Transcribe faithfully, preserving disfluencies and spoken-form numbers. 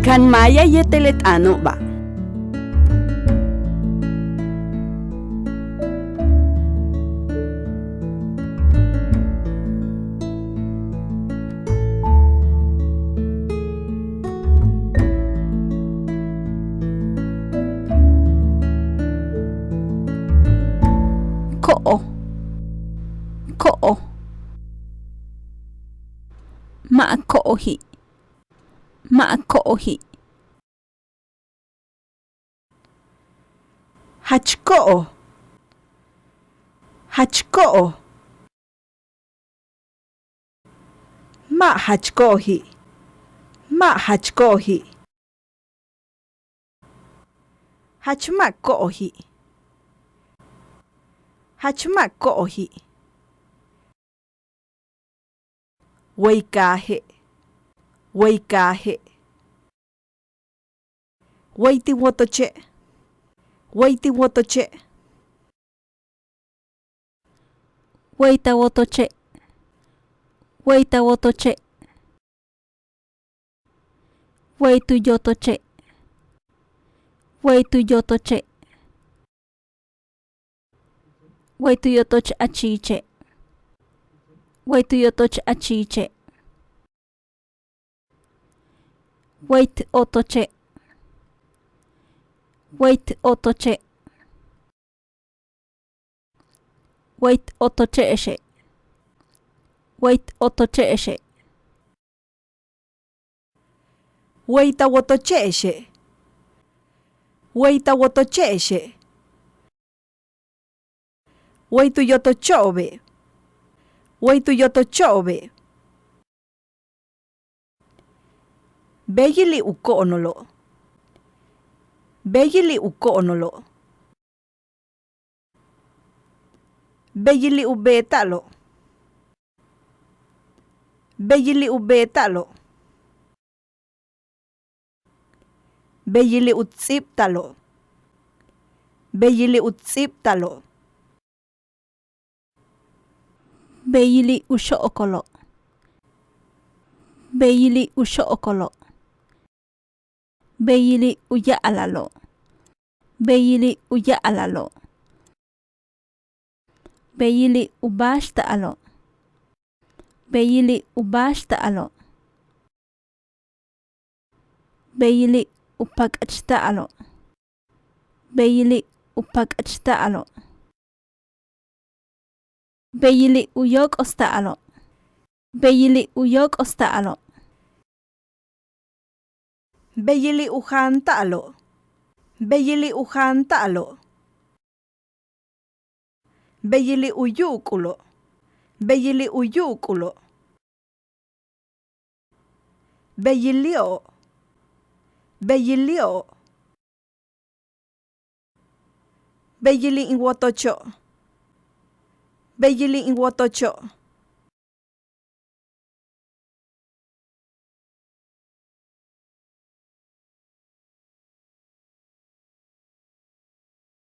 Kan maaya yéetel le t'aano'oba'. Ko'o. Ko'o. Ma' ko'oji'. Ma' ko'oji'. Jach ko'o. Jach ko'o. Ma' jach ko'oji'. Ma' jach ko'oji'. Jach ma' ko'oji'. Jach ma' ko'oji'. Way kaaje'. Way kaaje'. Way tin wotoche'. Way tin wotoche'. Way ta wotoche'. Way ta wotoche'. Way tu yotoche'. Way tu yotoche'. Way tu yotoch achiiche'. Way tu yotoch achiiche'. Way t otoche'. Way t otoche'. Way t otoche'exe'. Way t otoche'exe'. Way ta wotoche'exe'. Way ta wotoche'exe'. Way tu yotocho'obe'. Way tu yotocho'obe'. Beyili' u ko'onolo'. Beyili' u ko'onolo'. Beyili' u beeta'alo'. Beyili' u beeta'alo'. Beyili' u ts'íibta'alo'. Beyili' u ts'íibta'alo'. Beyili' u xo'okolo'. Beyili' u xo'okolo'. Beyili' u ya'alalo'. Beyili' u ya'alalo'. Beyili' u báaxta'alo'. Beyili' u báaxta'alo'. Beyili' u pak'achta'alo'. Beyili' u pak'achta'alo'. Beyili' u yóok'o'osta'alo'. Beyili' u yóok'o'osta'alo'. Beyili' u jaanta'alo'. Beyili' u jaanta'alo'. Beyili' u yu'uk'ulo'. Beyili' u yu'uk'ulo'. Beyili'o'. Beyili'o'. Beyili' in wotocho'. Beyili' in wotocho'.